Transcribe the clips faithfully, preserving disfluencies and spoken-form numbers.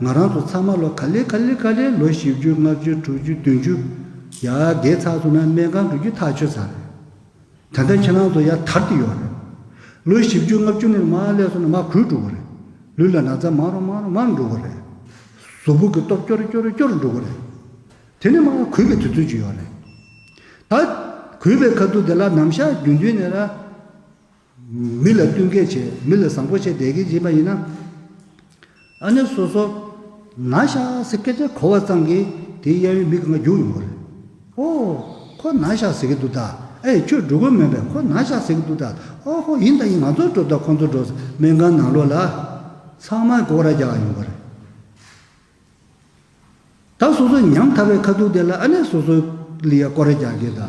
ང་རང་ཚོ་ཚང་མ་ལོ་ག་ལེ་ག་ལེ་ག་ལེ་ལོ་བཞི་བཅུ་ལྔ་བཅུ་དྲུག་ཅུ་བདུན་ཅུ་ཡར་རྒས་ཚར་སོང་ན་སྨན་ཁང་འགྲོ་རྒྱུ་ཐག་ཆོད་ཚར་རེད། ད་ལྟ་ཁྱེད་རང་ཚོ་ཡར་དར་ཏེ་ཡོད་རེད། ལོ་བཞི་བཅུ་ལྔ་བཅུ་ནས་མར་སླེབས་སོང་ན་མར་གུད་འགྲོ་གི་རེད། ལུས་ལ་ན་ཚ་མང་རུ་མང་རུ་མང་རུ་འགྲོ་གི་རེད། གཟུགས་པོ་གི་སྟོབས་སྐྱོ་རུ་སྐྱོ་རུ་སྐྱོ་རུ་འགྲོ་གི་རེད། དེ་ནས་མར་གུད་པའི་དུས་ཚོད་ཅིག་ཡོད་རེད། ད་གུད་པའི་ཁ་ཐུག་དེ་ལ་ནམ་ཞག་རྒྱུན་དུས་ནས་ལ། མི་ལ་བསྟུན་མཁས་བྱས་མི་ལ་བཟང་པོ་བྱས་བསྡད་མཁན་ཡིན་པ་ཡིན་ན། ཨ་ནི་སོ་སོ་ན་ཤག་ཟེར་སྐད་ཆ་གོ་བ་ཙམ་གྱིས་དེའི་གཡས་གཡོན་མི་གང་ག་རྒྱུག་ཡོང་གི་རེད། ཨོ། ཁོ་ན་ཤག་ཟེར་གི་འདུག་ད། ཨེ་ཁྱོད་འགྲོ་གི་མེད་པས་ཁོ་ན་ཤག་ཟེར་གི་འདུག་ད། ཨོ་ཧོ་ཡིན་ད་ཡིན་ང་ཚོ་འགྲོ་ད་ཁོང་ཚོ་འགྲོ་སྨན་ཁང་ནང་ལོགས་ལ་ཚང་མ་སྐོར་ར་རྒྱག་ཡོང་གི་རེད། ད་སོ་སོ་ཉམ་ཐག་པའི་ཁ་ཐུག་དེ་ལ་ཨ་ནི་སོ་སོ་ལ་ཡ་སྐོར་ར་རྒྱག་གི་ད།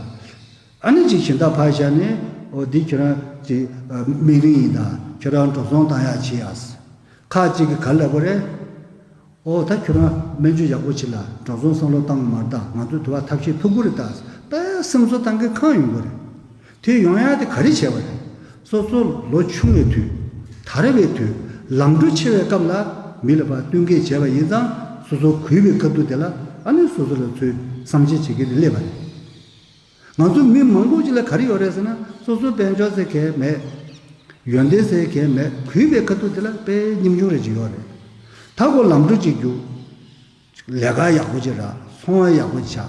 ཨ་ནི་ཅིག་གཞན་དག་ཕར་བཞག་ནས་འོ་འདི་ཁྱོད་རང་ཅིག་མིག་རིང་ཡིན་ད་ཁྱོད་རང་འགྲོ་སོང་བཏང་ཡག་བྱེད་ཡག་ཁག་ཅིག་གིས་ག་ལབ་པ་རེད། ཨོ་ད་ཁྱོད་རང་སྨན་བཅོས་ཡག་པོ་བྱེད་ལ་འགྲོ་སོང་བསམ་བློ་བཏང་མ་བཏང་ང་ཚོས་དུ་བ་ཐབས་ཤེས་ཐུབ་ཀྱི་རེད་ད། དཔེ་སེམས་གསོ་བཏང་མཁན་གང་ཡོང་གི་རེད། དེ་ཡོང་ཡག་དེ་ག་རེ་བྱས་པ་རེད། སོ་སོ་ལོ་ཆུང་བའི་དུས། དར་བའི་དུས། ལམ་འགྲོ་ཆེ་བའི་སྐབས་ལ་མི་ལ་ཕར་བསྟུན་མཁས་བྱས་པ་ཡིན་ཙང་སོ་སོ་གུས་པའི་སྐབས་དུས་དེ་ལ་ཨ་ནི་སོ་སོ་ལ་ཚོས་བསམ་ཤེས་བྱེད་མཁན་དེ་སླེབས་པ་རེད། ང་ཚོ་མི་མང་པོ་ཅིག་ལ་ག་རེ་ཡོད་རེད་ཟེར་ན་སོ་སོ་དཔལ་འབྱོར་ཟེར་གལ་མེད། ཡོན་ཏན་ཟེར་གལ་མེད་གུས་པའི་སྐབས་དུས་དེ་ལ་དཔེ་ཉམ་ཆུང་རེ་ཅིག་ཡོད་རེད། ད་ཁོ་ལམ་འགྲོ་ཅིག་རྒྱུགས། ལས་ཀ་ཡག་པོ་ཅིག་རག་ཚོང་བ་ཡག་པོ་ཅིག་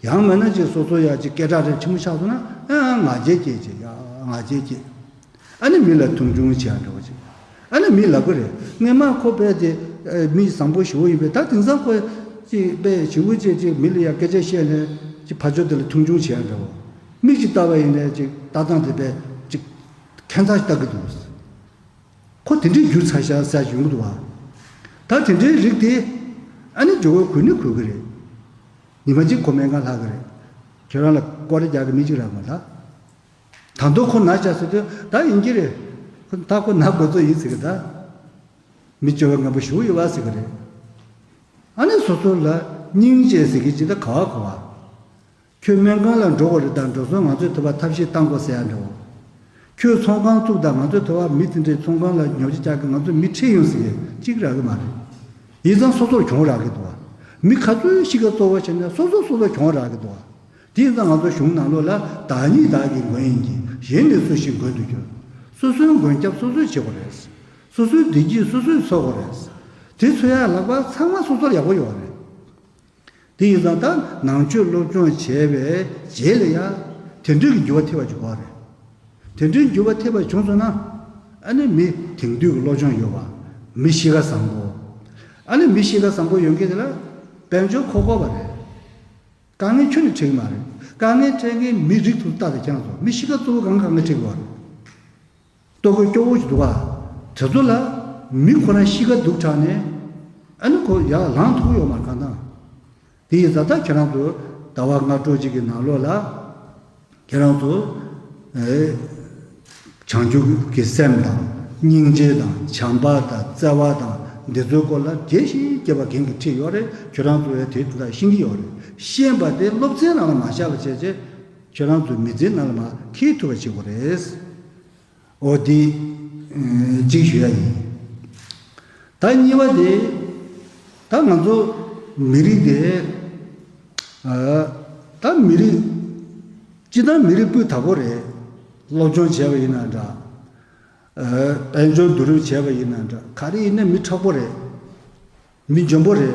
ཆགས། ཡང་མིན་ན་ཅིག་སོ་སོ་ཡ་ཅིག་སྐད་གྲགས་རེ་ཆེན་པོ་ཆགས་སོང་ན་ཨ་ང་རྒྱལ་སྐྱེས་ཅིག་ཡ་ང་རྒྱལ་སྐྱེས། ཨ་ནི་མི་ལ་མཐོང་ཆུང་བྱེད་ཡ་འདྲ་བོ་ཅིག་ཨ་ནི་མི་ལབ་གི་རེད་སྔན་མ་ཁོ་དཔེ་དེ་མི་བཟང་པོ་ཞེ་པོ་ཡིན་པས་ད་དེང་སང་ཁོ་ཅིག་དཔེ་ཞེ་པོ་ཅིག་ཅིག་མི་ལ་ཡ་སྐད་ཆ་བཤད་ནས་ཅིག་ཕར་ཕྱོགས་དེ་ལ་མཐོང་ཆུང་བྱེད་ཡ་འདྲ་བོ། མིག་ཅིག་ལྟ་བ་ཡིན་ནས་ཅིག་ལྟ་སྟངས་དེ་དཔེ་ཅིག་ཁྱད་མཚར་ཞིག་ལྟ་གི་འདུག་ཁོ་དེ་འདྲའི་རྒྱུ་ཚ་ཤ་ཟ་ཡོང་གི་འདུག་བ། ད་དེ་འདྲའི་རིགས་དེ་ཨ་ནི་ཇོ་བོས་གུས་ནི་གུས་གི་རེད། ཉི་མ་གཅིག་ཁོ་སྨན་ཁང་ལྷག་གི་རེད། ཁྱོད་རང་ལ་སྐོར་ར་རྒྱག་གི་མི་གཅིག་རག་མ་ད། ད་དུང་ཁོ་ན་ཆགས་ཟེར་དུས་ད་ཡིན་གྱི་རེད། ད་ཁོ་ན་དགོས་ཚོད་ཡིན་ཟེར་གི་ད། མི་སྐྱོ་བའི་ངན་པ་ཞུ་ཡོད་བ་ཟེར་གི་རེད། ཨ་ནི་སོ་སོ་ལ་སྙིང་རྗེ་ཟེར་གི་ཅི་ད་ག་བ་ག་བ། ཁྱོད་སྨན་ཁང་ལ་འགྲོ་དགོས་རེད་དང་འགྲོ་སོང་ང་ཚོས་ཐོབ་པ་ཐབས་ཤེས་བཏང་དགོས་ཟེར་ཡ་འདྲ་བོ། ཁྱོད་ཚོང་ཁང་བཙུགས་དང་ང་ཚོས་ཐོབ་པ་མི་དེ་འདྲའི་ཚོང་ཁང་ལ་ཉོ་ཆ་བཅག་གི་ང་ཚོས་མི་ཁྲིད་ཡོང་ཟེར་གཅིག་རག་གི་མ་རེད། ཡིན་ཙང་སོ་སོར་གྱོང་རག་གི་འདུག་བ། མི་ག་ཚོད་གཤིས་ཀ་གཙོ་བོ་བྱས་ན་སོ་སོ་སོ་སོར་གྱོང་རག་གི་འདུག་བ། དེ་ཡིན་ཙང་ང་ཚོ་གཞུང་ནང་ལོགས་ལ་བདག་ཉིད་བདག་གི་མགོན་ཡིན་གྱི་གཞན་ནི་སུ་ཞིག་མགོན་དུ་འགྱུར། སོ་སོའི་མགོན་སྐྱབས་སོ་སོས་བྱེད་དགོས་རེད། སོ་སོའི་བདེ་སྐྱིད་སོ་སོས་འཚོལ་དགོས་རེད། དེ་འཚོལ་ཡ་ལག་པ་ཚང་མ་སོ་སོར་ཡག་པོ་ཡོད་རེད། དེ་ཡིན་ཙང་ད་ནང་ཆོས་སློབ་སྦྱོང་བྱས་པའི་རྗེས་ལ་ཡ་དེ་འདྲའི་གི་འགྱུར་བ་ཐེབས་པ་བྱུང་བ་རེད། དེ་འདྲའི་འགྱུར་བ་ཐེབས་པ་བྱུང་སོང་ན་ཨ་ནི་མི་དེང་དུས་ཀྱི་སློབ་སྦྱོང་ཡོད་པ། མི་གཤིས་ཀ་བཟང་པོ། ཨ་ནི་མི་གཤིས་ཀ་བཟང་པོ་ཡོད་མཁན་དེ་ལ་དཔལ་འབྱོར་མཁོ་དགོས་པ་རེད། དཀའ་ངལ་ཁྱོན་ནས་འཕྲད་ཀྱི་མ་རེད། དཀའ་ངལ་འཕྲད་མཁན་མི་རིགས་དེ་ལྟ་དང་ཁྱེད་རང་ཚོ་མི་གཤིས་ཀ་གཙོ་བོ་གང་ག་དཀའ་ངལ་འཕྲད་ཀྱི་ཡོད་རེད། ལྟོ་གོས་སྐྱོ་བོ་ཞིག་འདུག་ག་དེ་ཚོ་ལ་མི་ཁོ་རང་གཤིས་ཀ་སྡུག་དྲགས་ནས་ཨ་ནི་ཁོ་ཡར་ལངས་ཐུབ་ཀྱི་ཡོད་མ་རེད་གང་ལྟར། དེ་ཡིན་ཙང་ད་ཁྱེད་རང་ཚོ་ཟླ་བ་ལྔ་དྲུག་ཅིག་གི་ནང་ལོགས་ལ་ཁྱེད་རང་ཚོ་ཨེ་བྱང་ཆུབ་ཀྱི་སེམས་དང་སྙིང་རྗེ་དང་བྱམས་པ་དང་བརྩེ་བ་དང་འདི་ཚོའི་སྐོར་ལ་རྒྱས་ཤིང་རྒྱས་པ་རྒན་གྱིས་ཁྲིད་ཡོད་རེད། ཁྱེད་རང་ཚོ་ཡང་དེ་དེ་དག་ཤེས་ཀྱི་ཡོད་རེད། ཤེས་པ་དེ་སློབ་ཚན་ནང་ལ་མ་བཞག་པ་བྱས་རྗེས་ཁྱེད་རང་ཚོ་མི་ཚེའི་ནང་ལ་མར་འཁྱེར་ཐུབ་པ་བྱེད་དགོས་རེད། འོ་དེ་གཅིག་ཞུ་ཡ་ཡིན། ད་གཉིས་པ་དེ་ད་ང་ཚོ་མི་རིགས་དེ་ད་མི་རིགས་སྤྱི་བཏང་མི་རིགས་སྤུས་དག་པོ་རེད། སློབ་སྦྱོང་བྱས་པ་ཡིན་ན་འདྲ། དཔལ་འབྱོར་བསྡུ་རུབ་བྱས་པ་ཡིན་ན་འདྲ་ག་རེ་ཡིན་ན་མི་དྲག་པོ་རེད། མི་འཇོན་པོ་རེད།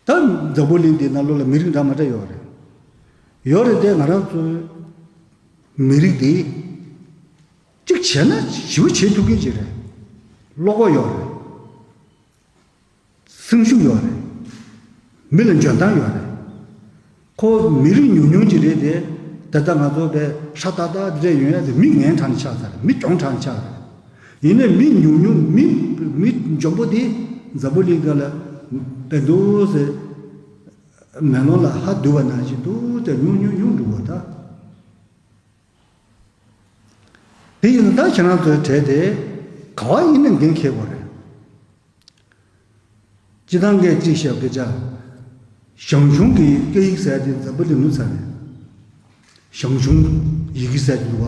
ད་འཛམ་བུ་གླིང་འདི་ནང་ལོགས་ལ་མི་རིགས་འདྲ་མ་འདྲ་ཡོད་རེད། ཡོད་རེད་དེ་ང་རང་ཚོའི་མི་རིགས་འདི་གཅིག་བྱས་ན་ཞེ་པོ་བྱེད་ཐུབ་མཁན་ཅིག་རེད། བློ་ཁོག་ཡོད་རེད། སེམས་ཤུགས་ཡོད་རེད། མི་ལ་འཇོན་ཐང་ཡོད་རེད། ཁོ་མི་རིགས་ཉུང་ཉུང་ཅིག་རེད་དེ། ད་ལྟ་ང་ཚོ་པའི་ཧྲ་ཏག་ཏག་རེད་ཡོང་ཡ་དེ་མི་ངན་དྲགས་ནས་ཆགས་ཚར་རེད། མི་གྱོང་དྲགས་ནས་ཆགས་རེད། ཡིན་ནའི་མི་ཉུང་ཉུང་མི་མི་འཇོན་པོ་དེ་འཛམ་བུ་གླིང་འདི་ལ་དཔེ་འདུག་ཟེར། མེ་ལོང་ལ་ཧ་བསྡུ་བ་ནང་བཞིན་འདུག་དེ་ཉུང་ཉུང་ཉུང་འགྲོ་བ་ད། དེ་ཡིན་ན་ད་ཁྱེད་རང་ཚོའི་གྲས་དེ་ག་བ་ཡིན་ན་འགན་འཁྱེར་དགོས་རེད། སྤྱི་བཏང་སྐད་ཅིག་བཤད་སྐད་ཆ། ཞང་ཞུང་གི་སྐད་ཡིག་ཟེར་དེ་འཛམ་བུ་གླིང་ལུས་ཚར་རེད། ཞང་ཞུང་ཡི་གེ་ཟེར་དེ་འདུག་བ།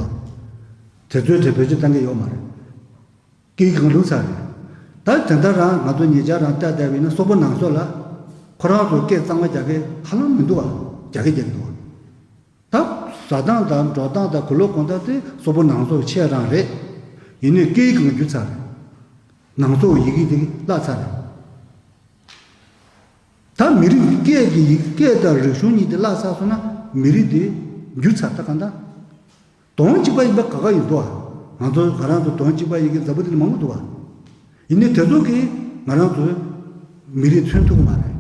དེ་ཚོའི་གྲས་བེད་སྤྱོད་གཏང་གི་ཡོད་མ་རེད། སྐད་ཡིག་གང་ལུས་ཚར་རེད། ད་ ད་དེ་འདྲ་རང་ང་ཚོ་ཉེ་ཆར་རང་བལྟས་བསྡད་པ་ཡིན་ན་སོག་པོ་ནང་སོག་ལ་ཁོ་རང་ཚོ་སྐད་གཙང་མ་རྒྱག་མཁན་ཧ་ལམ་མི་འདུག་བ། རྒྱག་གི་རྒྱག་གི་འདུག་བ། ད་ཟ་སྟངས་དང་འགྲོ་སྟངས་དང་གོས་ལོག་གོན་སྟངས་དེ་སོག་པོ་ནང་སོག་ཆེ་རང་རེད། ཡིན་ནའི་སྐད་ཡིག་གང་འགྱུར་ཚར་རེད། ནང་སོག་ཡི་གེ་དེ་བརླག་ཚར་རེད། ད་མི་རིགས་སྐད་ཀྱི་ཡི་སྐད་དང་རིག་གཞུང་གཉིས་དེ་བརླག་ཚར་སོང་ན་མི་རིགས་དེ་འགྱུར་ཚར། ད་གང་ལྟར་གདོང་གཅིག་པ་ཡིན་པ་ག་ག་ཡིན་འདུག་བ། ང་ཚོ་ང་རང་ཚོ་གདོང་གཅིག་པ་ཡིན་མཁན་འཛམ་བུ་གླིང་ལ་མང་པོ་འདུག་བ། ཡིན་ནའི་དེ་ཚོ་གིས་ང་རང་ཚོའི་མི་རིགས་མཚོན་ཐུབ་ཀྱི་མ་རེད།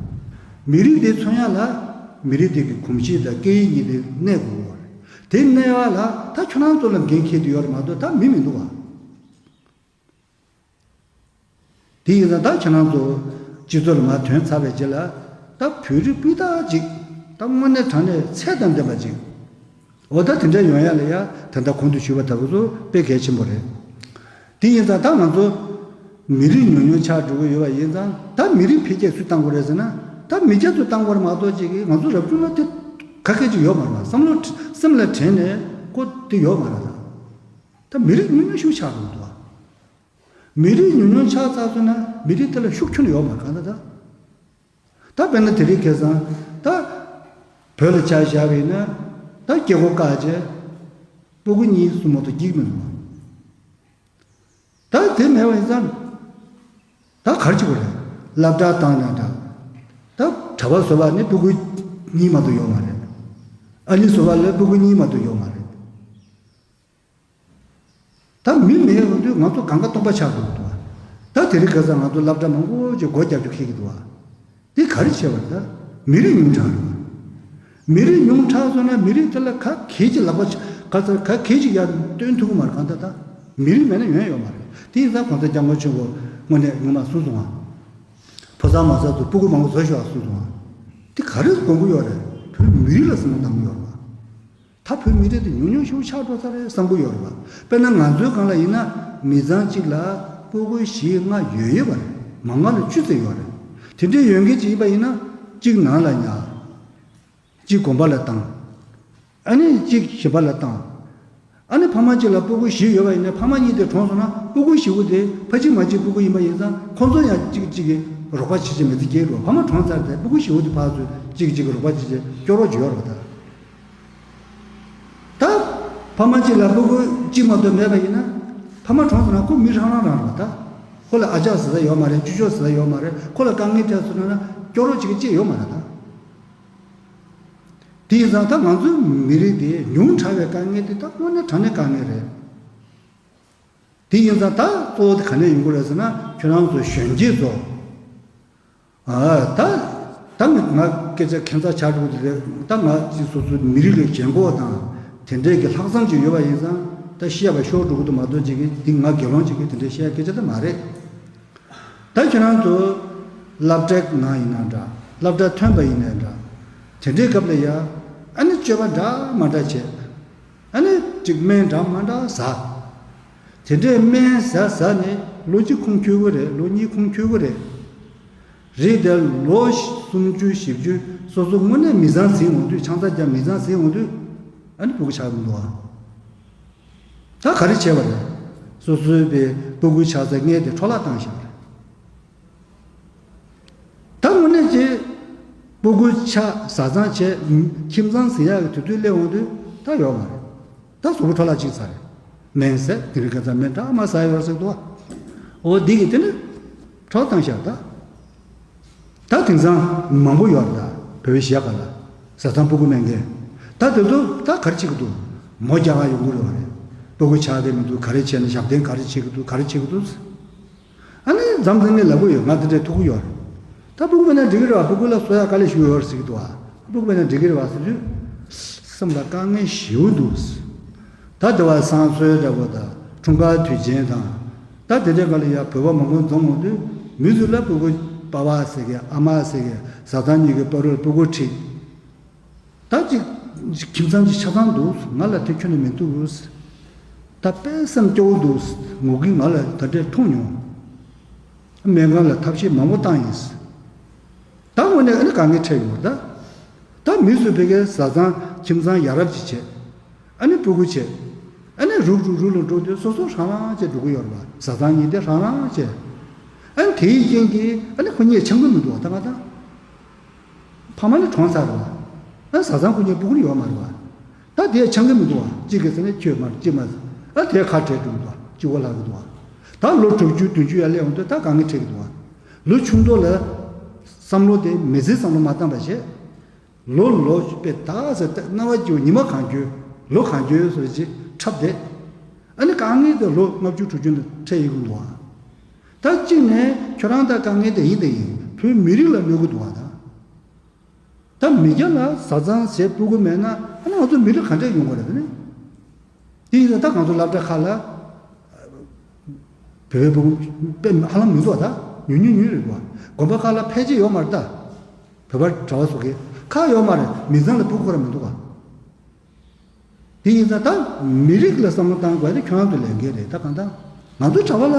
མི་རིགས་དེ་མཚོན་ཡ་ལ་མི་རིགས་དེ་གི་གོམས་གཤིས་དང་སྐད་ཡིག་གཉིས་དེ་གནས་དགོས་ཀྱི་ཡོད་རེད། དེ་གནས་པ་ལ་ད་ཁྱོད་རང་ཚོ་ལ་འགན་འཁྱེར་དུ་ཡོད་རེད་མ་གཏོགས་ད་མི་མི་འདུག་བ། དེ་ཡིན་ཙང་ད་ཁྱེད་རང་ཚོ་སྤྱི་ཚོགས་ལ་མར་ཐོན་ཚར་བའི་རྗེས་ལ་ད་བོད་རིགས་སྤུས་དག་ཅིག་ད་དངོས་གནས་དྲང་གནས་ཚད་དང་ལྡན་པ་ཅིག་འོ་ད་དེ་འདྲ་ཡོང་ཡ་ལ་ཡ་ད་ལྟ་གོང་དུ་ཞུས་པ་ལྟ་བུ་ཚོ་དཔེ་གལ་ཆེན་པོ་རེད། དེ་ཡིན་ཙང་ད་ང་ཚོ་མི་རིགས་ཉུང་ཉུང་ཆགས་འགྲོ་གི་ཡོད་པ་ཡིན་ཙང་ད་མི་རིགས་འཕེལ་རྒྱས་སུ་གཏང་དགོས་རེད་ཟེར་ན་ད་མི་སྐྱ་ཚོ་གཏང་དགོས་རེད་མ་གཏོགས་ཅིག་གིས་ང་ཚོ་རབ་བྱུང་ལ་དེ་ག་གེ་ཅིག་ཡོད་མ་རེད་བ། བསམ་བློ་སེམས་ལ་དྲན་ནས་ཀོ་དེ་ཡོད་མ་རེད་ད། ད་མི་རིགས་ཉུང་ཉུང་ཞིག་ཆགས་འགྲོ་གི་འདུག་བ། མི་རིགས་ཉུང་ཉུང་ཆགས་ཚར་སོང་ན་མི་རིགས་དེ་ལ་ཤུགས་ཁྱོན་ནས་ཡོད་མ་རེད་གང་ལྟར་ད། ད་དཔེར་ན་དེ་རིང་ཁ་སང་ད་བོད་ལ་ཆ་བཞག་པ་ཡིན་ན་ད་སྐྱེ་སྒོ་བཀག་བྱས་སྤུ་གུ་གཉིས་གསུམ་མ་གཏོགས་སྐྱེ་གི་མི་འདུག་ད་དེ་མེད་པ་ཡིན་ཙང་ད་ག་རེ་བྱེད་དགོས་རེད། སློབ་གྲྭ་བཏང་ན་འདྲ། ད་གྲྭ་པ་བཟོ་བ་ནི་སྤུ་གུ་གཉིས་མ་གཏོགས་ཡོད་མ་རེད། ཨ་ནེ་བཟོ་བ་ལ་སྤུ་གུ་གཉིས་མ་གཏོགས་ཡོད་མ་རེད། ད་མི་མེད་ཡོང་དུས་ང་ཚོ་གང་ག་སྟོང་པ་ཆགས་འགྲོ་གི་འདུག་བ། ད་དེ་རིང་ཁ་སང་ང་ཚོ་སློབ་གྲྭ་མང་པོ་ཅིག་སྒོ་རྒྱབ་རྒྱུ་འཁེལ་གྱི་འདུག་བ། འདི་ག་རེ་བྱས་པ་རེད་ད། མི་རིགས་ཉུང་དྲགས་རེད་བ། མི་རིགས་ཉུང་དྲགས་སོང་ན་མི་རིགས་དེ་ལ་ག་གེ་ཅིག་ལག་པ་ག་ཚོད་ག་གེ་ཅིག་ཡར་སྟོན་ཐུབ་ཀྱི་མ་རེད་གང་ལྟར་ད། མི་རིགས་མེད་ན་ཡོང་ཡ་ཡོད་མ་རེད། དེ་ཡིན་ཙང་གོང་ས་སྐྱབས་མགོན་ཆེན་པོ་དངོས་གནས་ངོ་མ་གསུངས་སོང་ང་། ཕོ་གསར་མོ་གསར་ཚོ་སྤུ་གུ་མང་པོ་བཟོ་ཤོག་ཨ་གསུངས་སོང་ང་། དེ་ག་རེ་དགོངས་ཀྱི་ཡོད་རེད། བོད་མི་རིགས་ལ་བསམ་བློ་བཏང་གི་ཡོད་རེད་བ། ད་བོད་མི་རིགས་དེ་ཉུང་ཉུང་ཞིག་ཆགས་འགྲོ་ས་རེད་བསམ་གྱི་ཡོད་རེད་བ། དཔེར་ན་ང་ཚོའི་སྒང་ལ་ཡིན་ན་མི་ཚང་གཅིག་ལ་སྤུ་གུ་བཞི་ལྔ་ཡོད་ཡོད་པ་རེད། མང་ང་ལ་བཅུ་ཙམ་ཡོད་རེད། དེ་འདྲའི་ཡོད་མཁན་ཅིག་ཡིན་པ་ཡིན་ན་གཅིག་ནང་ལ་ཉར། གཅིག་དགོན་པ་ལ་བཏང་། ཨ་ནི་གཅིག་གཞན་པ་ལ་བཏང་། ཨ་ནི་ཕ་མ་གཅིག་ལ་སྤུ་གུ་བཞི་ཡོད་པ་ཡིན་ན་ཕ་མ་གཉིས་དེ་གྲོངས་སོང་ན་སྤུ་གུ་བཞི་པོ་དེ་ཕ་གཅིག་མ་གཅིག་སྤུ་གུ་ཡིན་པ་ཡིན་ཙང་ཁོང་ཚོ་ཡང་གཅིག་གཅིག་གིས་རོགས་པ་བྱེད་བྱེད་མི་ཚེ་སྐྱེལ་འགྲོ། ཕ་མ་གྲོངས་ཚར་ཏེ་སྤུ་གུ་བཞི་པོ་དེ་ཕར་ཚུར་གཅིག་གཅིག་གིས་རོགས་པ་བྱེད་བྱེད་སྐྱོ་རོགས་བྱེད་ཡོད་རེད་བ་ད། ད་ཕ་མ་གཅིག་ལ་སྤུ་གུ་གཅིག་མ་གཏོགས་མེད་པ་ཡིན་ན་ཕ་མ་གྲོངས་སོང་ན་ཁོ་མི་རང་རང་རང་རེད་བ་ད། ཁོ་ལ་ཨ་ཅག་ཟེར་ས་ཡོད་མ་རེད། ཅོ་ཅོ་ཟེར་ས་ཡོད་མ་རེད། ཁོ་ལ་དཀའ་ངལ་འཕྲད་སོང་ན་སྐྱོ་རོགས་བྱེད་མཁན་ཅིག་ཡོད་མ་རེད་ད། དེ་ཡིན་ཙང་ད་ང་ཚོའི་མི་རིགས་དེ་ཉུང་དྲགས་པའི་དཀའ་ངལ་དེ་ད་དངོས་གནས་དྲང་གནས་དཀའ་ངལ་རེད། དེ་ཡིན་ཙང་ད་གཙོ་བོ་དེ་ག་ནས་ཡོང་གི་རེད་ཟེར་ན་ཁྱོད་རང་ཚོ་གཞོན་སྐྱེས་ཚོ། ཨ་ད་ད་ང་སྐད་ཆ་ཁྱད་མཚར་ཆགས་འགྲོ་གི་རེད། ད་ང་ཅིག་སོ་སོའི་མི་རིགས་ལ་ཞེན་ཁོག་དང་དེ་འདྲས་ཀྱི་ལྷག་བསམ་ཅིག་ཡོད་པ་ཡིན་ཙང་ད་བཤད་པ་ཤོར་འགྲོ་གི་འདུག་མ་གཏོགས་ཅིག་གིས་འདི་ང་དགེ་སློང་ཅིག་གིས་དེ་འདྲས་བཤད་སྐད་ཆ་ད་མ་རེད། ད་ཁྱེད་རང་ཚོ་སློབ་གྲྭའི་ནང་ཡིན་ན་འདྲ། སློབ་གྲྭ་ཐོན་པ་ཡིན་ནའི་འདྲ། དེ་འདྲའི་སྐབས་ལ་ཡ་ཨ་ནི་སྤྱོད་པ་འདྲ་མ་འདྲ་བྱས། ཨ་ནི་ཅིག་སྨན་འདྲ་མ་འདྲ་ཟ། དེ་འདྲའི་སྨན་ཟ་ཟ་ནས་ལོ་གཅིག་ཁུངས་འཁྱོལ་གི་རེད། ལོ་གཉིས་ཁུངས་འཁྱོལ་གི་རེད། རེད་དེ་ལོ་སུམ་ཅུ་བཞི་བཅུ་སོ་སོ་དངོས་གནས་མི་ཚང་ཟིན་འོང་དུས་ཆང་ས་རྒྱག་མི་ཚང་ཟིན་འོང་དུས་ཨ་ནི་སྤུ་གུ་ཆགས་མི་འདུག་ཨ། ད་ག་རེ་བྱས་པ་རེད། སོ་སོའི་པའི་སྤུ་གུ་ཆགས་ཚད་ངས་དེ་འཕྲོ་བརླག་བཏང་བཞག་པ་རེད། ད་དངོས་གནས་ཀྱི་སྤུ་གུ་ཆགས་བཟའ་ཚང་བྱས་ཁྱིམ་ཚང་ཟིན་ཡག་གི་དུས་ཚོད་སླེབས་འོང་དུས་ད་ཡོད་མ་རེད། ད་གཟུགས་པོ་འཕྲོ་བརླག་ཅིག་ཚར་རེད། སྨན་ཟས་དེ་རིང་ཁ་སང་སྨན་འདྲ་མ་ཟ་ཡོད་ཟེར་འདུག་ཨ། འོ་འདི་གི་དེ་ནི་འཕྲོ་བཏང་བཞག་ད། ད་དེང་སང་མང་པོ་ཡོད་རེད་ད། བོད་པའི་གཞིས་ཀ་ལ་བཟའ་ཚང་སྤུ་གུ་སྨན་མཁན། ད་དེ་ཚོ་ད་ག་རེ་བྱེད་ཀྱི་འདུག་མོ་རྒྱག་ག་ཡོང་གི་རེད་བ་རེད། སྤུ་གུ་ཆགས་བསྡད་མི་འདུག་ག་རེ་བྱས་ན་ཞབས་བརྟན་ག་རེ་བྱེད་ཀྱི་འདུག་ག་རེ་བྱེད་ཀྱི་འདུག་ཨ་ནི་མཚམས་མཚམས་ངས་ལབ་གི་ཡོད། ང་དེ་འདྲའི་ཐུག་གི་ཡོད་རེད། ད་སྤུ་གུ་མེད་ན་འགྲིག་གི་རེད་བ། སྤུ་གུ་ལ་གསོ་ཡག་དཀའ་ལས་ཞིག་ཡོད་རེད་ཟེར་གྱི་འདུག་བ། སྤུ་གུ་མེད་ན་འགྲིག་གི་རེད་བ་ཟེར་དུས། སེམས་ལ་དཀའ་ངལ་ཞེ་པོ་འདུག་ད་དེ་བ་བསང་གསོལ་འདྲ་པོ་དང་འཁྲུངས་སྐར་དུས་ཆེན་དང་། ད་དེ་འདྲའི་སྒང་ལ་ཡ་བོད་པ་མང་པོ་འཛོམས་འོང་དུས་མི་ཚོ་ལ་སྤུ་གུ་པ་ཕ་ཟེར་གི་ཨ་མ་ཟེར་གི་བཟའ་ཚང་གཉིས་ཀྱི་བར་དུ་སྤུ་གུ་ཁྲིད། ད་ཅིག་ཁྱིམ་ཚང་གཅིག་ཆ་ཚང་འདུག་ང་ལ་དེ་ཁྱོན་ནས་མི་འདུག་ད་དཔེ་སེམས་སྐྱོ་བོ་འདུག་ངུ་གིས་ང་ལ་ད་འདྲས་འཁྲུངས་མྱོང་། སྨན་ཁང་ལ་ཐབས་ཤེས་མང་པོ་བཏང་ཡིན། ད་དངོས་གནས་ཨ་ནི་དཀའ་ངལ་འཕྲད་ཡོང་ད། ད་མི་ཚོས་ཕ་གིའི་བཟའ་ཚང་ཁྱིམ་ཚང་ཡ་རབས་ཅིག་བྱས། ཨ་ནི་སྤུ་གུ་བྱས། ཨ་ནི་རུག་རུག་རུག་ལ་འགྲོ་དུས་སོ་སོ་རང་རང་བྱས་འགྲོ་གི་ཡོད་རེད་བ། བཟའ་ཚང་གཉིས་དེ་རང་རང་བྱས། ཨ་ནི་དེའི་རྐྱེན་གྱིས་ཨ་ནི་ཁོ་གཉིས་འཆམ་གི་མི་འདུག་བ། ད་ང་ད་ཕ་མ་ནི་གྲོངས་ཚར་རེད་བ། ཨ་བཟའ་ཚང་ཁོ་གཉིས་སྤུ་གུ་ཡོད་མ་རེད་བ། ད་དེ་འཆམ་གི་མི་འདུག་བ། གཅིག་གིས་ཟེར་ན་ཁྱོད་མ་རེད། གཅིག་མ་ཟེར། ཨ་དེ་ཁ་བྲལ་འགྲོ་གི་འདུག་བ། གཅིག་པོ་ལྷག་གི་འདུག་བ། ད་ལོ་དྲུག་ཅུ་བདུན་ཅུ་ཡར་སླེབས་ཡོང་དུས་ད་དཀའ་ངལ་འཕྲད་ཀྱི་འདུག་བ། ལོ་ཆུང་དུས་ལ་བསམ་བློ་དེ་མི་ཚེའི་བསམ་བློ་མ་བཏང་བ་བྱས། ལོ་ལོ་པའི་ཟླ་ཟེར་ཏེ་སྣང་བ་སྐྱིད་པོ། ཉི་མ་གང་འཁྱོལ་ལོ་གང་འཁྱོལ་སོགས་ཀྱི་འཁྲབ་བསྡད། ཨ་ནི་དཀའ་ངལ་དེ་ལོ་ལྔ་བཅུ་དྲུག་ཅུ་ནས་འཕྲད་ཡོང་གི་འདུག་ཨ། ད་གཅིག་ནས་ཁྱོད་རང་ད་དཀའ་ངལ་དེ་ཡིན་དེ་ཡིན། བོད་མི་རིགས་ལ་གནོད་གི་འདུག་ཨ། ད་ད་མི་སྐྱ་ལ་བཟའ་ཚང་བྱས་སྤུ་གུ་མེད་ན་ཨ་ནི་ང་ཚོ་མི་རིགས་ག་འདྲས་ཡོང་གི་རེད་ཟེར་ན། དེ་ཡིན་ཙང་ད་ང་ཚོ་སློབ་གྲྭ་ཁག་ལ་བོད་པའི་སྤུ་གུ་དཔེ་ཧ་ལམ་མི་འདུག་ད། ཉུང་ཉུང་ཉུང་རེད་པ། དགོན་པ་ཁག་ལ་ཕལ་ཆེར་ཡོད་མ་རེད་ད། བོད་པ་གྲྭ་པ་སོགས་ཀྱི་ཁག་ཡོད་མ་རེད། མི་ཚང་ལ་སྤུ་གུ་ཁོ་རང་མི་འདུག་ག། དེ་ཡིན་ཙང་ད་མི་རིགས་ལ་བསམ་བློ་བཏང་དགོས་དེ་ཁྱོད་རང་ཚོའི་ལས་འགན་རེད། ད་གང་ལྟར་ང་ཚོ་གྲྭ་པ་ལ་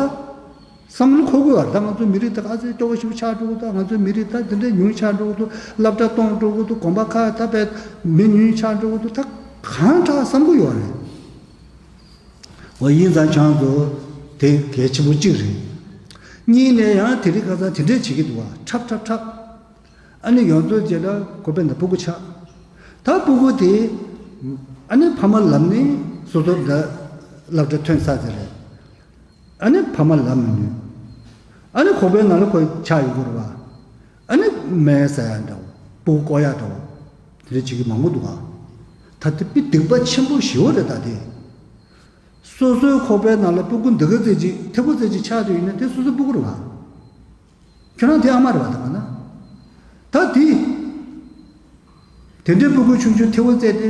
བསམ་བློ་འཁོར་དགོས་པ་རེད། ད་ང་ཚོ་མི་རིགས་ད་ག་ཚོད་སྐྱོ་བོ་ཞིག་ཆགས་འགྲོ་གི་འདུག་ད་ང་ཚོའི་མི་རིགས་ད་དེ་འདྲའི་ཉུང་ཆགས་འགྲོ་གི་འདུག་སློབ་གྲྭ་སྟོངས་འགྲོ་གི་འདུག་དགོན་པ་ཁག་ད་བས་མི་ཉུང་ཆགས་འགྲོ་གི་འདུག་ད་གང་དྲག་བསམ་གི་ཡོད་རེད། འོ་ཡིན་ཙང་ཁྱོད་རང་ཚོ་དེ་གལ་ཆེན་པོ་གཅིག་རེད། གཉིས་ནས་ཡང་དེ་རིང་ཁ་སང་དེ་འདྲས་བྱེད་ཀྱི་འདུག་བ། འཁྲབ་འཁྲབ་འཁྲབ། ཨ་ནི་ཡོངས་རྫོགས་རྗེས་ལ་ཁོ་པའི་ནང་སྤུ་གུ་ཆགས། ད་སྤུ་གུ་དེ་ཨ་ནི་ཕ་མ་ལབ་ནས་སོ་སོ་འདྲ་སློབ་གྲྭ་ཐོན་ཚར་ཟེར་རེད། ཨ་ནི་ཕ་མ་ལབ་མི་ནུས། ཨ་ནི་ཁོག་པའི་ནང་ལ་ཁོ་ཆགས་ཡོང་གི་རེད་བ། ཨ་ནི་སྨན་ཟ་ཡ་འདྲ་བོ་སྤུ་གུ་བཀོག་ཡ་འདྲ་བོ་དེ་འདྲ་བྱེད་ཀྱི་མང་པོ་འདུག་ག། ད་དེ་དཔེ་སྡིག་པ་ཆེན་པོ་ཞེ་པོ་རེད་ད་དེ། སོ་སོའི་ཁོག་པའི་ནང་ལ་སྤུ་གུ་འདི་ག་ཙམ་ཅིག་ཐེ་བོ་ཙམ་ཅིག་ཆགས་བསྡད་ཡོད་ན་དེ་སོ་སོའི་སྤུ་གུ་རེད་བ། ཁྱོད་རང་དེ་ཨ་མ་རེད་བ། ད་ག་ན། ད་དེ། དེ་འདྲའི་སྤུ་གུ་ཆུང་ཆུང་ཐེ་བོ་རྩེ་སྟེ།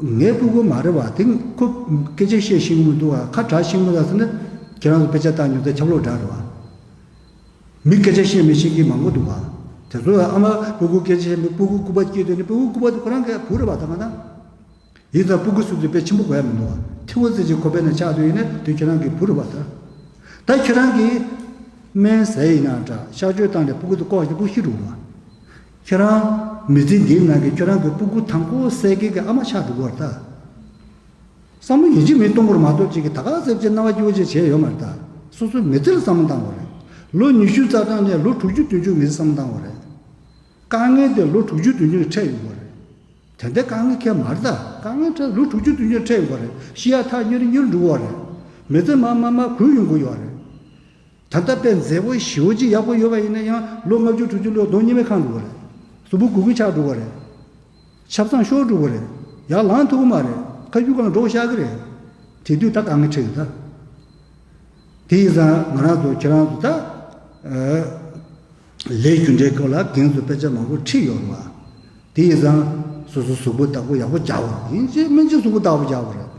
ངའི་སྤུ་གུ་མ་རེད་བ། དེ་ཁོ་སྐད་ཆ་བཤད་ཤེས་ཀྱི་མི་འདུག་བ། ཁ་གྲག་ཤེས་ཀྱི་མི་འདུག་ཟེར་ན། ཁྱེད་རང་ཚོ་དཔེ་ཆ་ལྟ་མྱོང་ཚེ་ཆབ་ལོག་འདྲ་རེད་བ། མི་སྐད་ཆ་བཤད་མི་ཤེས་མཁན་མང་པོ་འདུག་བ། དེ་ཚོ་ཨ་མ་སྤུ་གུ་སྐད་ཆ་བཤད་མི་སྤུ་གུ་སྐུད་པ་སྐྱེས་དུས་ནི་སྤུ་གུ་སྐུད་པ་དེ་ཁོ་རང་གི་བུ་རེད་བ། ད་ག་ན། ཡིན་ཙང་སྤུ་གུ་སུ་ཚོད་དཔེ་ཆེན་པོ་དགོས་ཡ་མི་འདུག་བ། ཐེ་བོ་རྩེ་གཅིག་ཁོག་པའི་ནང་ཆགས་དུས་ཡིན་ན་དེ་ཁྱེད་རང་གི་བུ་རེད་བ་ད། ད་ཁྱེད་རང་གིས་སྨན་ཟས་ཡིན་ན་འདྲ་གཤག་བཅོས་བཏང་ནས་སྤུ་གུ་དེ་བཀོག་བྱས་སྤུ་གུ་ཤི་འགྲོ་བ། ཁྱེད་རང་མི་ཚེ་འདིའི་ནང་གི་ཁྱེད་རང་གི་སྤུ་གུ་དང་པོ་བསད་མཁན་གྱི་ཨ་མ་ཆགས་འགྲོ་གི་བ་ད། བསམ་བློ་ཡིན་གཅིག་མིན་གཏོང་དགོས་མ་གཏོགས་གཅིག་གིས་ད་ག་ཟེར་བྱས་རྣ་བ་སྐྱིད་པོ་ཅིག་བྱས་ཡོད་མ་རེད་ད། སོ་སོའི་མི་ཚེ་ལ་བསམ་བློ་བཏང་དགོས་རེད། ལོ་ཉི་ཤུ་རྩ་གྲངས་ནས་ལོ་དྲུག་ཅུ་བདུན་ཅུ་མི་ཚེ་བསམ་བློ་བཏང་དགོས་རེད། དཀའ་ངལ་དེ་ལོ་དྲུག་ཅུ་བདུན་ཅུ་ནས་འཕྲད་ཡོང་གི་རེད། དེ་འདྲའི་དཀའ་ངལ་ཁྱད་མ་རེད་ད། དཀའ་ངལ་འཕྲད་ལོ་དྲུག་ཅུ་བདུན་ཅུ་འཕྲད་ཡོང་གི་རེད། ཤི་ཡ་ཐག་ཉེ་རུ་ཉེ་རུ་འགྲོ་གི་རེད། མི་ཚེ་མར་མར་མར་འགུལ་ཡོང་གི་ཡོད་རེད། ད་ལྟ་དཔེ་མཛེས་པོ་ཞེ་པོ་ཅིག་ཡག་པོ་ཡོད་པ་ཡིན་ན་ཡང་ལོ་ལྔ་བཅུ་དྲུག་ཅུ་ལོ་གདོང་གཉིས་པའི་ཁང་འགྲོ་གི་རེད། གཟུགས་པོ་འགུལ་འགུལ་ཆགས་འགྲོ་གི་རེད། ཆབ་གསང་ཤོར་འགྲོ་གི་རེད། ཡར་ལངས་ཐུབ་ཀྱི་མ་རེད། ཁ་རྒྱུག་སྒང་འགྲོ་བཞག་གི་རེད། དེ་དུས་ད་དཀའ་ངལ་འཕྲད་ཡོད་ད། དེ་ཡིན་ཙང་ང་རང་ཚོ་ཁྱེད་རང་ཚོ་ད། ཨ། ལས་རྒྱུ་འབྲས་སྐོར་ལ་རྒན་ཚོས་དཔེ་ཆ་མང་པོ་ཁྲིད་ཡོད་རེད་བ། དེ་ཡིན་ཙང་སོ་སོ་གཟུགས་པོ་བདག་པོ་ཡག་པོ་རྒྱག་དགོས་རེད། ཡིན་གཅིག་མིན་གཅིག་གཟུགས་པོ་བདག་པོ་རྒྱག་དགོས་རེད།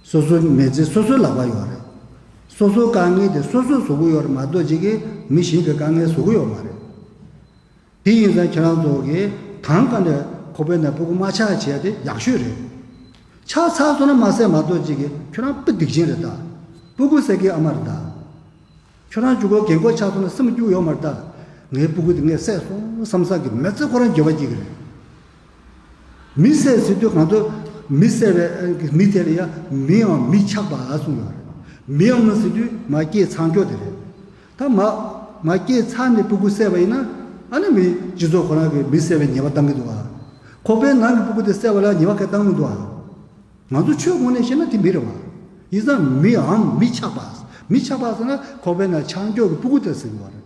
སོ་སོའི་མི་ཚེ་སོ་སོའི་ལག་པར་ཡོད་རེད། སོ་སོའི་དཀའ་ངལ་དེ་སོ་སོས་བཟོ་གི་ཡོད་རེད་མ་གཏོགས་གཅིག་གིས་མི་གཞན་གྱི་དཀའ་ངལ་བཟོ་གི་ཡོད་མ་རེད། དེ་ཡིན་ཙང་ཁྱེད་རང་ཚོ་གིས་དང་ག་ནས་ཁོག་པའི་ནང་སྤུ་གུ་མ་ཆགས་བྱས་ཏེ་ཡག་ཤོས་རེད། ཆགས་ཚར་སོང་ན་མ་བསད་མ་གཏོགས་གཅིག་གིས་ཁྱོད་རང་དཔེ་སྡིག་ཅན་རེད་ད། སྤུ་གུ་བསད་མཁན་ཨ་མ་རེད་ད། ཁྱོད་རང་གཅིག་པོ་རྒན་གོག་ཆགས་སོང་ན་སེམས་སྐྱོ་ཡོད་མ་རེད་ད། ངའི་སྤུ་གུ་དེ་ངས་བསད་སོང་བསམ་ས་གི་མི་ཚེ་ཁོ་རང་འགྱོད་པ་སྐྱེ་གི་རེད། མི་བསད་ཟེར་དུས་ང་ཚོ་མི་བསད་པའི་མི་དེ་ལ་ཡ་མིའམ་མི་ཆགས་པ་གསུངས་ཡོད་རེད། མིའམ་ཟེར་དུས་མ་སྐྱེས་ཚར་མཁན་དེ་རེད། ད་མ་མ་སྐྱེས་ཚར་ནས་སྤུ་གུ་བསད་པ་ཡིན་ན་ཨ་ནི་མི་སྤྱི་ཚོགས་ཁོ་རང་གིས་མི་བསད་པའི་ཉེས་པ་བཏང་གི་འདུག་ཨ། ཁོག་པའི་ནང་གི་སྤུ་གུ་དེ་བསད་པ་ལ་ཉེས་པ་ག་བཏང་གི་འདུག་ཨ། ང་ཚོ་ཆོས་ངོས་ནས་བཤད་ན་དེ་མི་རེད་བ། ཡིན་ཙང་མིའམ་མི་ཆགས་པ། མི་ཆགས་པ་ཟེར་ན་ཁོག་པའི་ནང་ཆགས་མཁན་གྱི་སྤུ་གུ་དེ་ཟེར་གི་བ་རེད།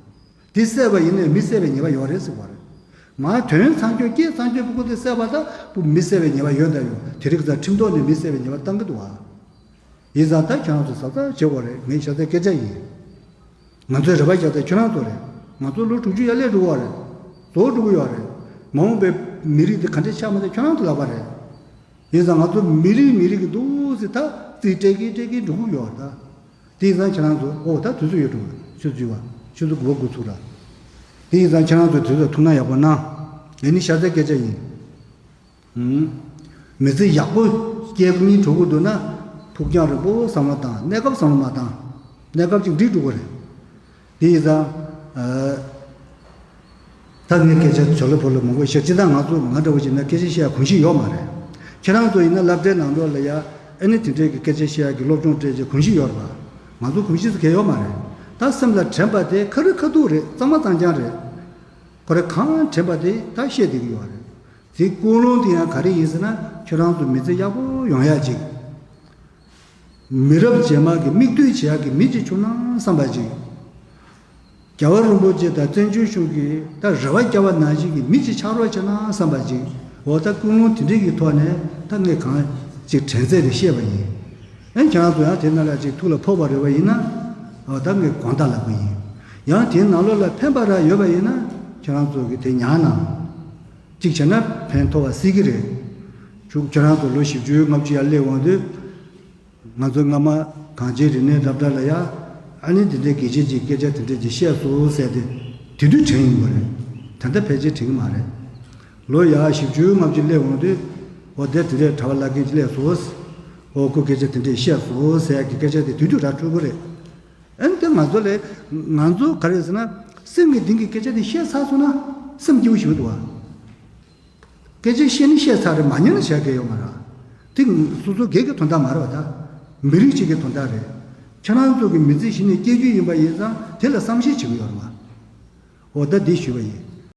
དེ་བསད་པ་ཡིན་ནའི་མི་བསད་པའི་ཉེས་པ་ཡོད་རེད་ཟེར་བ་རེད། མ་ཐོན་ཚར་མཁན་སྐྱེས་ཚར་མཁན་སྤུ་གུ་དེ་བསད་པ་དང་སྤུ་མི་བསད་པའི་ཉེས་པ་ཡོད་དང་ཡོད། དེ་རིང་ཙང་ཁྲིམས་ཐོག་ནས་མི་བསད་པའི་ཉེས་པ་བཏང་གི་འདུག་བ། ཡིན་ཙང་ད་ཁྱེད་རང་ཚོ་གཟབ་གཟབ་བྱེད་དགོས་རེད། ངས་བཤད་ཚད་སྐད་ཆ་ཡིན། ང་ཚོའི་རེ་བ་བཞག་ཚད་ཁྱེད་རང་ཚོ་རེད། ང་ཚོ་ལོ་དྲུག་ཅུ་ཡར་སླེབས་འགྲོ་གི་ཡོད་རེད། རྫོགས་འགྲོ་གི་ཡོད་རེད། མ་འོངས་པའི་མི་རིགས་འདི་ག་འདྲས་ཆགས་མ་ཐུབ་ཁྱེད་རང་ཚོ་ལག་པ་རེད། ཡིན་ཙང་ང་ཚོ་མི་རིགས་མི་རིགས་ཀྱི་འདུག་ཟེར་ད་རྩིས་སྤྲད་ཀྱིན་སྤྲད་ཀྱིན་འགྲོ་གི་ཡོད་རེད་ད། དེ་ཡིན་ཙང་ཁྱེད་རང་ཚོ་ཨོ་ད་དུས་ཚོད་ཡོད་འགྲོ་གི་རེད། ཆུ་ཚོད་བ་ཆུ་ཚོད་དགུ་པ་འགོ་ཚུགས་ར། དེ་ཡིན་ཙང་ཁྱེད་རང་ཚོ་དུས་ཚོད་ཐུགས་སྣང་ཡག་པོ་གནང་། ངས་ནི་ཤ་ཚའི་སྐད་ཆ་ཡིན། ཧུམ། མི་ཚེ་ཡག་པོ་སྐྱེལ་གི་མིན་འགྲོ་གི་འདུག་ན། ཕུགས་རྒྱང་རིང་པོ་བསམ་བློ་བཏང་། གནས་སྐབས་བསམ་བློ་མ་བཏང་། གནས་སྐབས་ཅིག་འགྲིག་འགྲོ་གི་རེད། དེ་ཡིན་ཙང་། ཨ། ད་ངས་སྐད་ཆ་ཇོ་ལེ་ཕོ་ལེ་མང་པོ་བཤད། སྤྱིར་བཏང་ང་ཚོ་ང་འདྲ་བོ་ཞིག་ན་སྐད་ཆ་བཤད་ཡ་གོམས་གཤིས་ཡོད་མ་རེད། ཁྱེད་རང་ཚོ་ཡིན་ན་སློབ་གྲྭའི་ནང་ལོགས་ལ་ཡ་ཨ་ནི་དེ་འདྲའི་གི་སྐད་ཆ་བཤད་ཡ་གི་སློབ་སྦྱོང་སྤྲད་བྱས་གོམས་གཤིས་ཡོད་རེད་པ། ང་ཚོ་གོམས་གཤིས་སུ་གལ་ཡོད་མ་རེད། ད་སེམས་ལ་དྲན་པ་དེ་ཁ་རི་ཁ་ཐུག་རེད། གཙང་མ་གཙང་རྐྱང་རེད། ཁོ་རེ་གང་དྲན་པ་དེ་ད་བཤད་བསྡད་ཀྱི་ཡོད་རེད། དེ་ཀུན་སློང་དེ་ཡང་ག་རེ་ཡིན་ཟེར་ན། ཁྱོད་རང་ཚོ་མི་ཚེ་ཡག་པོ་ཡོང་ཡག་ཅིག་མི་རབས་རྗེས་མ་གི་མིག་ལྟོས་བྱེད་ཡག་གི་མི་ཅིག་བྱུང་ན་བསམ་པ་ཅིག་རྒྱལ་བ་རིན་པོ་ཆེ་དང་བཙན་བྱོལ་གཞུང་གི་ད་རེ་བ་བསྐྱེད་པ་ནང་བཞིན་གྱི་མི་ཅིག་ཆགས་རོགས་བྱེད་ན་བསམ་པ་ཅིག་འོ་ད་ཀུན་སློང་དེ་འདྲའི་གི་ཐོག་ནས་ད་ངས་གང་ཅིག་དྲན་ཚད་རེ་བཤད་པ་ཡིན། ཨེ་ཁྱེད་རང་ཚོ་ཡང་དེ་ནང་ལ་ཅིག་ཐུགས་ལ་ཕོག་པ་རེད་པ་ཡིན་ན། འོ་ད་ངས་དགོངས་དག་ལབ་པ་ཡིན། ཡང་དེའི་ནང་ལོགས་ལ་ཕན་པ་ར་ཡོད་པ་ཡིན་ན་ཁྱེད་རང་ཚོ་གི་དེ་ཉར་གནང་། གཅིག་བྱས་ན་ཕན་ཐོགས་པ་སྲིད་ཀྱི་རེད། ཁྱོད་ཁྱེད་རང་ཚོ་ལོ་བཞི་བཅུ་ལྔ་བཅུ་ཡར་སླེབས་འོང་དུས། ང་ཚོ་སྔ་མ་གངས་ཅན་རིག་གནས་སློབ་གྲྭ་ལ་ཡ། ཨ་ནི་འདི་འདྲའི་དགེ་བཤེས་ཀྱིས་སྐད་ཆ་དེ་འདྲ་ཅིག་བཤད་སོང་ཟེར་ཏེ། དེ་དུས་དྲན་ཡོང་གི་རེད། ད་ལྟ་ཕལ་ཆེར་དྲན་གྱི་མ་རེད། ལོ་ཡ་བཞི་བཅུ་ལྔ་བཅུ་སླེབས་འོང་དུས། འོ་དེ་དེ་འདྲའི་གྲྭ་པ་བླ་རྒན་ཅིག་སླེབས་སོང་། འོ་ཁོ་སྐད་ཆ་དེ་འདྲ་བཤད་སོང་ཟེར་གྱི་སྐད་ཆ་དེ་དེ་དུས་ར་འཕྲོད་ཀྱི་རེད། ཨ་ནི་དེ་ང་ཚོ་ལས། ང་ཚོ་ག་རེ་ཟེར་ན། སེམས་ཀྱི་གཏིང་གི་སྐད་ཆ་དེ་བཤད་ཚར་སོང་ན་སེམས་སྐྱིད་པོ་ཞིག་འདུག་བ། སྐད་ཆ་བཤད་ནི་བཤད་ཚར་རེད། མ་ཉན་ན་བྱ་གལ་ཡོད་མ་རེད། དེ་སོ་སོ་སྒེར་གྱི་དོན་དག་མ་རེད་བ། ད་མི་རིགས་གཅིག་གི་དོན་དག་རེད། ཁྱེད་རང་ཚོ་གི་མི་ཚེ་གཞི་ནས་སྐྱེལ་རྒྱུ་ཡིན་པ་ཡིན་ཙང་དེ་ལ་བསམ་ཤེས་བྱེད་ཀྱི་ཡོད་རེད་བ། འོ་ད་འདི་ཞུས་པ་ཡིན།